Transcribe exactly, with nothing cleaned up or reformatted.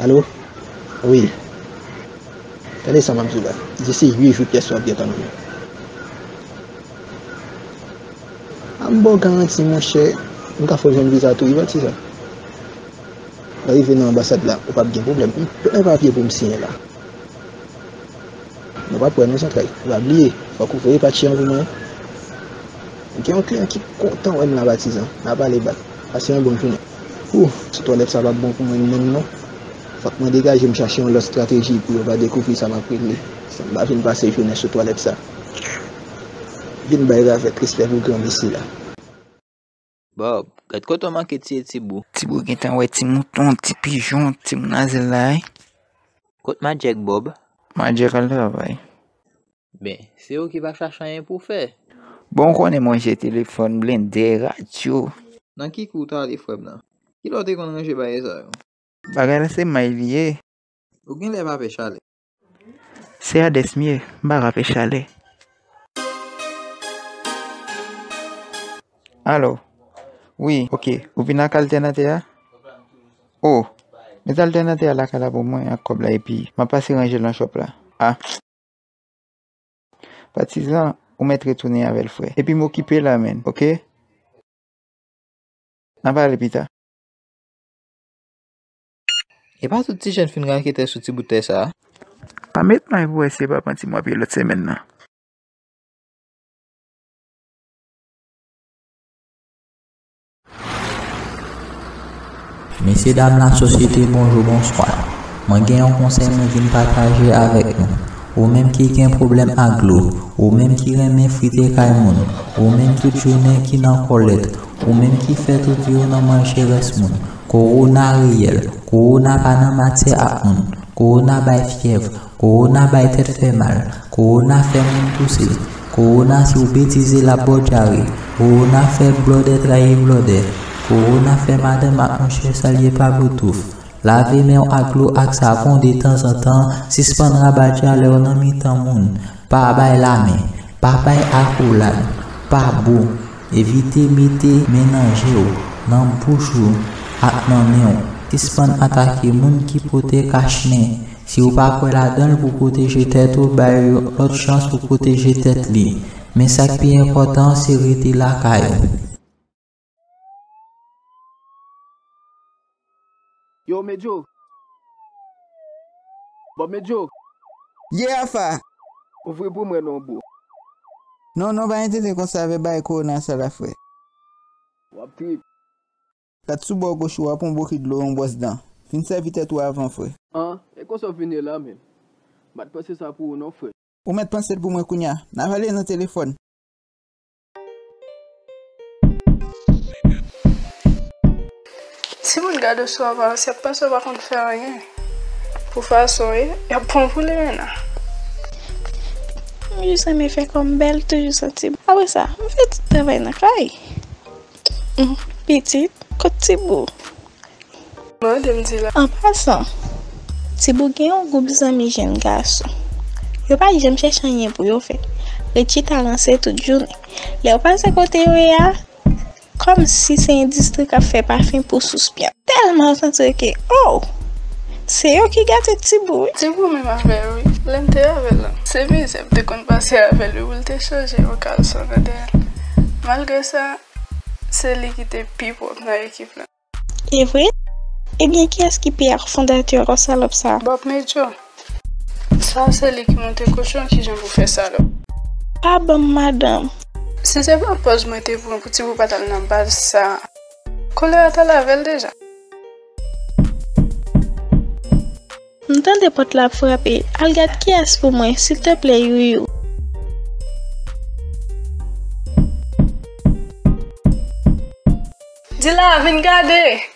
Alo? Wi. Tande sa m ap di w la. Disi uit jou pyès ou ap gen tan nan men. A m ba w garanti, monchè, m ka fè w jwenn viza tou, wi, patizan. Lè w rive nan anbasad la, ou p ap gen pwoblèm. M gen papye pou m siyen la. Nou p ap wè non, Zantray. Ou pa bliye, fòk ou voye patje an pou mwen. Gen yon kliyan ki kontan wè m la, patizan. N a pale bak. Pase yon bon jounen. Ou, sou twalèt sa p ap bon pou mwen menm non. Fòk mwen degaje m chache yon lòt estrateji pou yo pa dekouvri sa m ap regle. San m pa vin pase jounen sou twalèt sa. Vin bay ravèt, respè pou granmesi la. Bob, gad kote w manke tiye Tibou. Tibou gentan wè ti mouton, ti pijon, ti moun a zèl la, wi. Kot Madjèk, Bob? Madjèk al travay. Ben, se ou ki va chache anyen pou w fè. Bon, w konnen mwen jere telefòn, blende, radyo. Nan ki kou w t ale, frè m nan? Kilè w te konn ranje bagay sa yo? Bagay la se may li ye. Ou genlè pa pè chalè. Se Adès m ye, m pa ka pè chalè. Alo? Wi, oke. Ou vin ak altènatè a? O, met altènatè a lakay la pou mwen ak kòb la epi m ap pase ranje l nan chòp la. A. Patizan, ou mèt retounen avè l, frè. Epi m okipe la, menn, oke? N a pale pita. E pa tout ti jèn fin raketè sou ti bout tè sa a? Pa met may pou wè si e pa panti m w ap ye lòt semèn nan. Mesye dam lasosyete, bonjou, bonswa. Mwen gen yon konsèy mwen vin pataje avèk nou. Ou menm ki gen pwoblèm ak dlo, ou menm ki renmen frite kay moun, ou menm tout jounen ki nan kòlèt, ou menm ki fè tout vi w nan manje rès moun, kowona reyèl, kowona pa nan matyè ak moun, kowona bay fyèv, kowona bay tèt fè mal, kowona fè moun touse, kowona si w betize l ap ba w dyare, kowona fè blòdè trayi blòdè, kowona fè madanm ak monchè salye pa boutouf. Lave men w ak dlo ak savon detanzantan, sispann rabatya lè w nan mitan moun, pa bay lamen, pa bay akolad, pa bo. Evite mete men nan je w, nan bouch ou, ak nan nen w. Sispann atake moun ki pote kach nen. Si w pa kwè ladan l pou pwoteje tèt ou, bay yon lòt chans pou pwoteje tèt li. Men sa k pi enpòtan, se rete lakay ou. Yo, Medjo! Bob Medjo! Ye, Afa! Ouvri pou mwen non, bro. Non, non, pa entète konsa avè bagay kowona sa la, frè. W ap trip. Gad sou bò goch ou, w ap yon bokit dlo, yon bwòs dan. Fin sèvi tèt ou avan, frè. An, e konsa w vin ye la menm? M pa t panse sa pou ou non, frè. Ou mèt panse l pou mwen kounya. N a pale nan telefòn. Timoun gade w sou aparans, y ap panse w pa konn fè anyen. Pou fason w ye, y ap pran w pou limena. M jis renmen fè kò m bèl, toujou santi m. Apre sa, m fè tout travay nan kay. Hum, pitit, kot Tibou? Mande m di la. An pasan, Tibou gen yon gwoup zanmi jèn gason. Yo pa janm chèche anyen pou yo fè. Ret chita ranse tout jounen. Lè yo pase kote yo ye a, kòmsi se endistri k ap fè pafen pou sous pyan. Tèlman yo santi ke, oh! Se yo ki gate Tibou, wi. Tibou menm avè l, wi. Lè m te avè l lan, se mizè m te konn pase avè l, wi, pou l te chanje yon kalson nan dèyè l. Malgre sa, se li ki te pi pwòp nan ekip lan. E vre? Ebyen, kiyès ki pè ak fondatè kò salòp sa a? Bob Medjo. Sa se li ki monte kochon, kijan pou fè salòp? Pa ban m madanm. Si se pa pòz mwen te pran pou Tibou pa t al nan baz sa a, kolera t al avè l deja. M tande pòt la ap frape. Al gad kiyès pou mwen, silteplè, Youyou. Dila, vin gade!